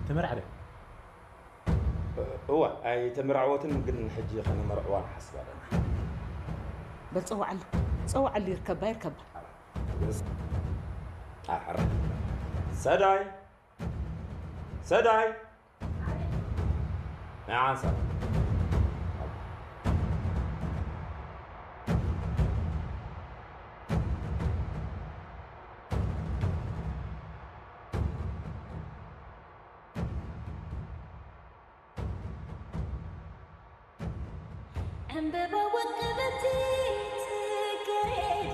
ተመርዓ ዶ? እዋ ኣይተመርዓወትን፣ ግን ሕጂ ከነመርዕዋ ንሓስብ ኣለና። በል ጸውዓሉ፣ ጸውዓሉ፣ ይርከባ፣ ይርከባ። ኣረ፣ ሰዳይ፣ ሰዳይ፣ ናይ ዓንሳ። ዕምበባ ወቀበቲ ጽጌረዳ፣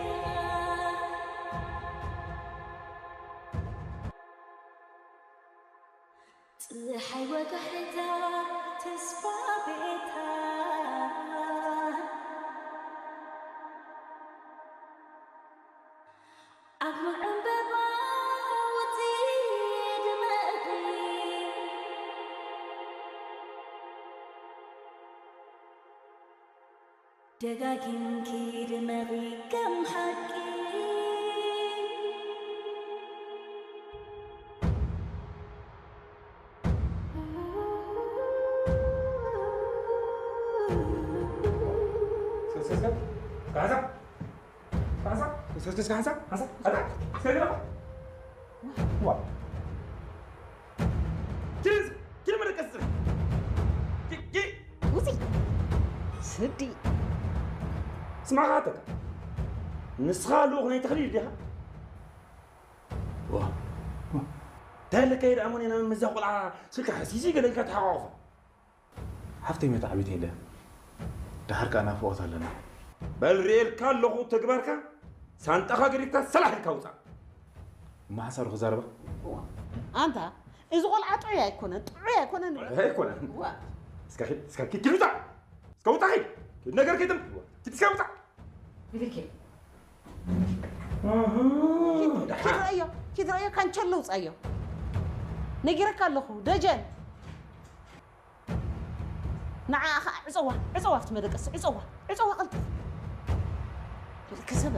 ጽሓይ ወጋሕታ ተስፋ ቤታ፣ ዓቕሚ ዕምበባ ውጺ ድመቒ፣ ደጋጊምኪ ድመቒ ከም ሓቂ። ውፂ። ስዲ። ስማኻ ኣተካ። ንስኻ ልኡኽ ናይ ተኽሊል ዲኻ? እንታይ ኣለካ? ይድኣ ሞኔ ናብ መዛ ቆልዓ ስልካ ሕሲሲ ገለ ኢልካ ተሓቋቑፋ። ሓፍተይ መታዕቢት ሄደ። ደሓር ከኣ ናፍቖት ኣለና። በል ርእየልካ ኣለኹ ተግባርካ። ሳንጣኻ ገዲፍካ ሰላሕ ኢልካ ውጻእ። እሞ ሓሳሩ ክዛረባ። ኣንታ እዚ ቆልዓ ጥዑይ ኣይኮነን፣ ጥዑይ ኣይኮነን። ኣይኮነን። እስካ ኪድ፣ እስካ ኪድ፣ ኪድ ውጻእ። እስካ ውጻእ ኪድ። ኪድ ነገር ኪድ። ኪድ እስካ ውጻእ። ብልኪ ኪድ ረእዮ፣ ኪድ ረእዮ ካንቸሎ ውጻዮ። ነጊረካ ኣለኹ ደጀን። ንዓኣ ኸዓ ዕጸዋ፣ ዕጸዋ ኣብቲ መደቀሲ፣ ዕጸዋ፣ ዕጸዋ ቀልጥፍ። ክሰበ።